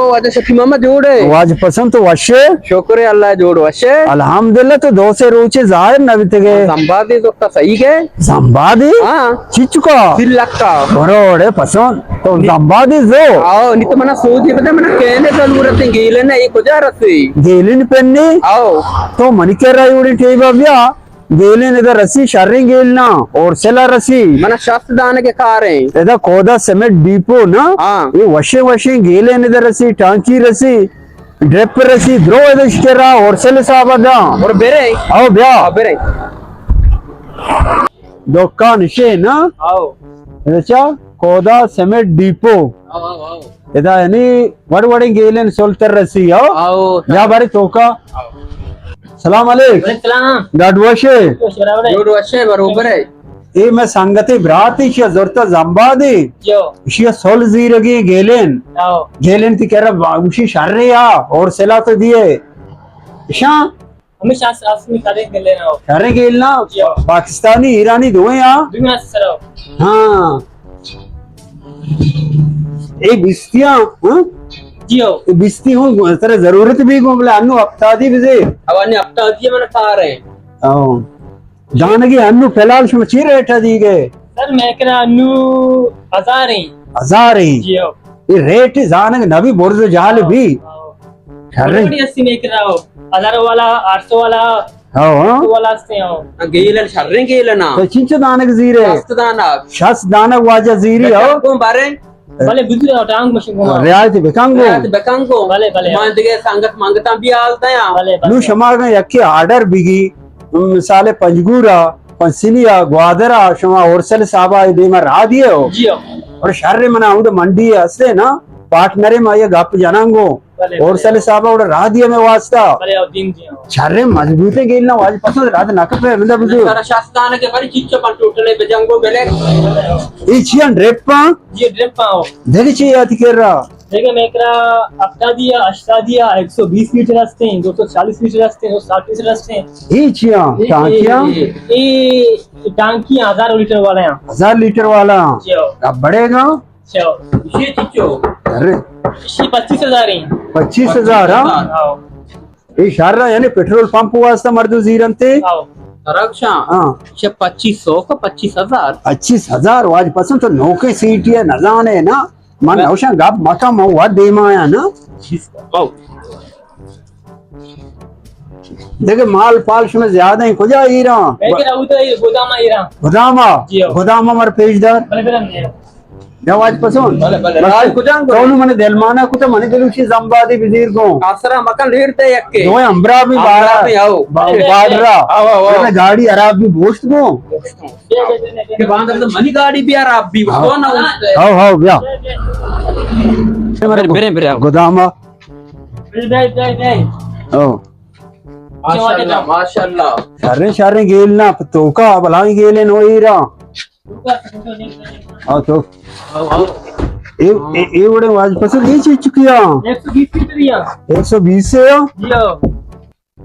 واجہ شفیع محمد جوڑ ئے؟ واجہ پسند تو وش ئے؟ شکر اللہ جوڑ وش ئے۔ الحمدللہ تو دو سے روچے ظاہر نہ بیتگ ئے۔ زمبادی زرتا صحیح ئے؟ زمبادی؟ ہاں۔ چچکا؟ سی لکھ کا۔ بروڑے پسند تو زمبادی زو۔ آؤ، نی تو منا سوچ بدے، منا کہنے ضرورت ہے، گیلن ہے، یہ کجا رسی؟ گیلن پنی؟ آؤ۔ تو منی کرا یوڑی ٹیبا بیا۔ گیلیں ادا رسی، شریں گیل نا، ہورسلا رسی۔ منا شست دانگ ءِ کار ایں۔ ادا کودا سیمنٹ ڈیپو نا، ہاں۔ اے وشیں وشیں گیلیں ادا رسی، ٹانکی رسی، ڈرپ رسی، درو ادا شکرا ہورسل حساب دا۔ اور برے؟ آؤ بیا۔ آؤ برے۔ دکان شے نا؟ آؤ۔ اچھا، کودا سیمنٹ ڈیپو۔ آؤ، آؤ، آؤ۔ ادا یعنی وڑ وڑیں گیلیں سلتر رسی، آؤ۔ آؤ۔ یا بارے توکا۔ آؤ۔ سلام علیک۔ وعلیکم سلام۔ ڈاڈ وشے؟ شکر شکر۔ جوڑ وشے، بروبر ہے۔ اے میں سنگتے براتے، شیا زرتا زمبادے۔ جو۔ شیا سل زیرگے گیلیں۔ آؤ۔ گیلیں تی کرا با-، گوشی شرے آ، ہورسلا تو دیے۔ شاں؟ ہمیشہ اس-، اس میں کرے گیلیں آؤ۔ شرے گیل نا؟ جو۔ پاکستانی، ایرانی دوئیں آ؟ دوئیں آ سر آؤ۔ ہاں۔ اے بیستیاں، ہاں؟ جی ہو۔ اے بیستی ہوں، ترا ضرورت بھی گوں، بلے انو ہفتادی بزے۔ او انو ہفتادی من کار ہے۔ او۔ دانگی انو فی الحال شما چی ریٹ دی گئے؟ سر، میں کرا انو ہزار ہیں۔ ہزار ہیں؟ جی ہو۔ اے ریٹ زانگ نبی برز جال بھی۔ ہاں۔ شریں۔ بڑی ہستی میں کرا ہو۔ ہزار والا، آٹھ سو والا، ہاں، ہاں۔ تو والا ہستے ہو۔ گیلن شریں گیلن نا۔ تو چنچو دانگ زیرے؟ شست دانگ۔ شست دانگ واجہ زیری ہو۔ بچا کون بارے؟ بلے بزر ٹانگ مشین کو۔ رعایت بکن گو۔ رعایت بکن گو۔ بلے، بلے۔ من دیگه سنگت منگتاں بھی حال دیاں۔ بلے، بلے۔ نو شما اگاں یکی آرڈر بگی، مثال پنجگورا، پنسنیا، گوادرا، شما ہورسل صاحبا دیما راہ دیے ہو۔ جی ہو۔ اور شر منا اود منڈی ہستے نا، پارٹنر ما یہ گپ جنانگو۔ بلے، بلے۔ ہورسل صاحب اوڑا راہ دیا میں واسطہ۔ بلے، او دین دیا۔ شریں مضبوطیں گیل نا واجہ پسند راہ نہ کپے، مطلب جو۔ سارا شاستان کے بڑی چیز چپن ٹوٹنے بجنگو بلے۔ اے چیاں ڈرپاں؟ جی، ڈرپاں ہو۔ دیکھ چی یاد کر رہا۔ دیکھے، میں کرا ہفتادی یا ہشتادی یا ایک سو بیس لیٹر ہستے ہیں، دو سو چالیس لیٹر ہستے ہیں، دو سو ساٹھ لیٹر ہستے ہیں۔ اے چیاں؟ اے، ٹانکیاں؟ اے، اے ٹانکیاں ہزار لیٹر والا ہیں۔ ہزار لیٹر والا؟ جی ہو۔ اب بڑے گا؟ اچھا، یہ چیچو۔ ارے۔ یہ پچیس ہزار ہیں۔ پچیس ہزار، ہاں؟ ہاں۔ اے شہر را یعنی پٹرول پمپ واسطہ مردو زیرنتے؟ ہاں۔ ترک شاہ؟ ہاں۔ یہ پچیس سو کا پچیس ہزار؟ پچیس ہزار، واجہ پسند تو نوکے سیٹی ہے، نزانے نا۔ من نوشاں گپ مکا، من وت دیما آیا نا۔ دیکھے مال پال شما زیادہ ہیں، کجا ایران؟ میں کہ رہو تو یہ گوداما ایران۔ گوداما؟ جی ہو۔ گوداما مر پیش دار۔ بلے بلے۔ یا واجہ پسند؟ بلے، بلے۔ راج کجام گورے؟ تو من دل مانا کتا، من دلوشی زمبادی بزیر گوں۔ آسرا مکن لیر تے یکے۔ دوئے امبرا بھی امبرا بارا۔ بھی آؤ۔ با-، بارڈرا۔ آؤ، آؤ، آؤ۔ گاڑی خراب بھی بوشت گوں۔ کہ باندر تو منی گاڑی بھی خراب بھی، آؤ۔ کون نہ بوشتے؟ آؤ، آؤ، بیا۔ برے، برے، برے، آؤ۔ گوداما۔ برے، برے، برے۔ آؤ۔ ماشاءاللہ، ماشاءاللہ۔ شریں، شریں گیل نا، توکا بلائیں گیلیں نو ایران۔ ہاں تو۔ اے، اے، اے وڑے واجہ پسند، اے چی چکیا؟ ایک سو بیس لیٹر یا؟ ایک سو بیس ہے یا؟ جی ہاں۔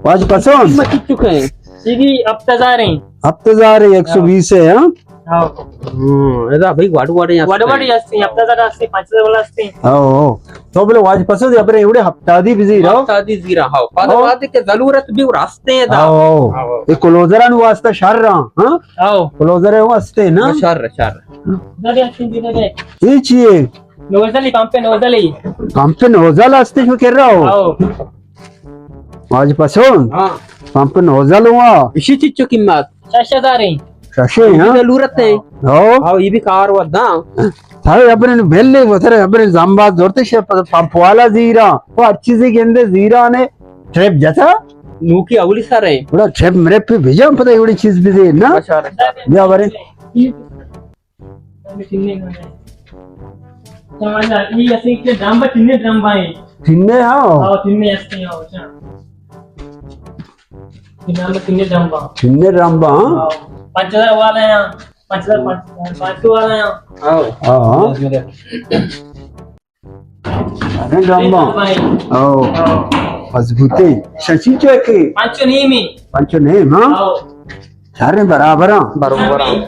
واجہ پسند؟ قیمت چی چکے ہیں؟ یہ بھی ہفت ہزار ہیں۔ ہفت ہزار ہے، ایک سو بیس ہے، ہاں؟ ہاں۔ ہاں، ادا بھائی وڑ وڑ ہیں۔ وڑ وڑ ہیں، ہفت ہزار ہستے، پانچ ہزار والا ہستے۔ ہاں، ہاں۔ تو بلے واجہ پسند یا بلے ایوڑے ہپتادی بزیر، ہاں؟ ہپتادی زیرا، ہاں۔ پدا ہاں۔ وہدے کہ ضرورت بھی راستے ہیں دا۔ ہاں، ہاں۔ ہاں۔ یہ کلوزران واسطہ شر رہا، ہاں؟ ہاں۔ کلوزر ہے واسطے نا؟ ہاں، شر، شر۔ دے، دے، دے، دے۔ یہ چی ہے؟ نوزل ہی، پمپ نوزل ہی۔ پمپ نوزل ہستے شو کر رہا ہو؟ ہاں۔ واجہ پسند؟ ہاں۔ پمپ نوزل ہوا؟ اسی چیز چو قیمت؟ شش ہزار ہیں۔ شش ہیں، ہاں؟ ضرورت ہے۔ ہاں۔ ہاں، یہ بھی کار ودا۔ تھا اپنے بل لے، وہ تھا اپنے زمبا زورتے شے پ-، پمپ والا زیرا۔ وہ ہر چیزیں گندے زیرا نے ٹریپ جتا۔ نوکی اولی سر ہے۔ بڑا ٹریپ میرے پہ بھیجا، پتہ ہے بڑی چیز بھی دے نا۔ بیا بارے۔ ٹھیک ہے، یہ اصلی کے ڈرم با، ٹنے ڈرم با ہیں۔ ٹنے، ہاں۔ ہاں، ٹنے ہستے ہیں، اچھا۔ ٹنے ڈرم با، ٹنے ڈرم با۔ ٹنے ڈرم با، ہاں۔ ہاں۔ پانچ ہزار والا ہے، پانچ ہزار پانچ، پانچ سو والا ہے۔ ہاں۔ ہاں، ہاں۔ ٹنے ڈرم با۔ ہاں۔ ہاں۔ مضبوطی۔ ششی چیک ہے؟ پانچ سو نیم ہے۔ پانچ سو نیم، ہاں۔ ہاں۔ سارے برابر ہیں۔ برابر ہیں۔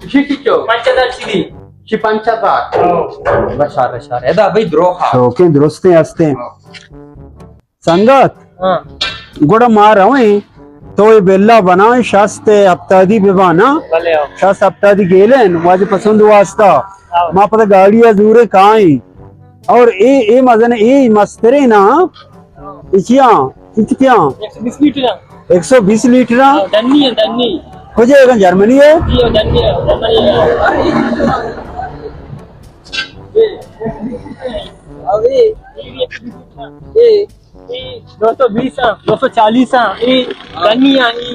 ششی چو؟ پانچ ہزار سیدھی۔ چی پنچ ہزار؟ ہاں۔ بشار، بشار۔ ادا بھئی دروخا۔ شوقیں درستیں ہستیں۔ ہاں۔ سنگت، ہاں۔ گڑا ما رویں، تو اے بلا بنائیں، شست ہپتادی ببا نا؟ بلے ہاں۔ شست ہپتادی گیلیں، واجہ پسند واسطہ۔ ہاں۔ ما پدا گاڑی ء زورے کائیں۔ اور اے، اے مزن، اے مسترے نا؟ اچیاں، اچ کیاں؟ ایک سو بیس لیٹر۔ ایک سو بیس لیٹر؟ ہاں، ڈنی ہے، ڈنی۔ کجے ہے، جرمنی ہے؟ جی، ہاں، ڈنی ہے، جرمنی ہے۔ اے، اے، اے، دو سو بیس ہاں، دو سو چالیس ہاں، اے ڈنی ہاں، اے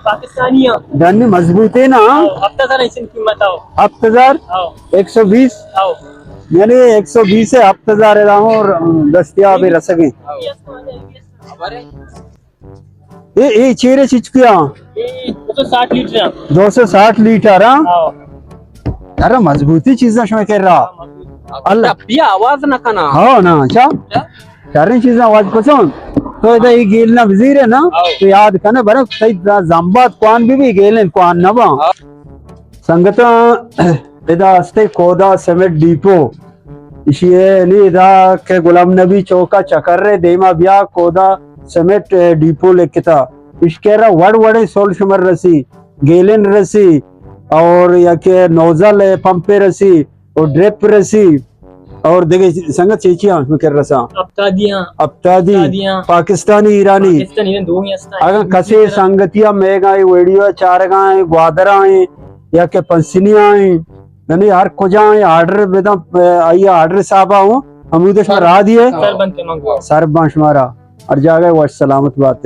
پاکستانی ہاں۔ ڈنی مضبوط ہے نا؟ ہاں، ہفت ہزار ہے اس کی قیمت، ہاں۔ ہفت ہزار؟ ہاں۔ ایک سو بیس؟ ہاں۔ یعنی ایک سو بیس ہے، ہفت ہزار ہے، اور دستیاب ہے، رسگیں۔ ہاں۔ اے، اے چیرے چچکیاں؟ اے دو سو ساٹھ لیٹر ہاں۔ دو سو ساٹھ لیٹر ہاں؟ ہاں۔ ارے مضبوطی چیزاں شما کر رہا۔ اللہ۔ بیا آواز نہ کنا۔ ہاں نا، اچھا۔ اچھا۔ شریں چیزاں آواز پسند۔ تو ادا یہ گیل نہ بزیرے نا، ہاں۔ تو یاد کنے برے، تئی زمبات کوان بھی بھی گیلن کوان نہ با۔ ہاں۔ سنگتاں، ادا استے کودا سیمنٹ ڈیپو۔ اشی ء نی ادا کہ غلام نبی چوک ء چکر ء دیما بیا، کودا سیمنٹ ڈیپو لکھتا۔ اشکرا وڑ وڑیں سول شمر رسی، گیلن رسی، اور یا کہ نوزل پمپے رسی، اور ڈرپ رسی، اور دگہ سنگت چیچی ہاں شمے کر رسا۔ ہپتادی ہاں۔ ہپتادی، ہپتادی ہاں۔ پاکستانی، ایرانی۔ پاکستانی، ایران دوئیں ہستاں۔ اگاں کسے سنگتیا میگا اے ویڈیو چارگا ہیں، گوادرا ہیں، یا کہ پنسنیا ہیں، یعنی ہر کجا ہیں، آرڈر بدن، آئی آرڈر حسابا ہوں، ہمودش میں راہ دیے۔ سر بند کے منگوا۔ سر بان شمارا۔ ہر جاگہ وش سلامت بات ہے۔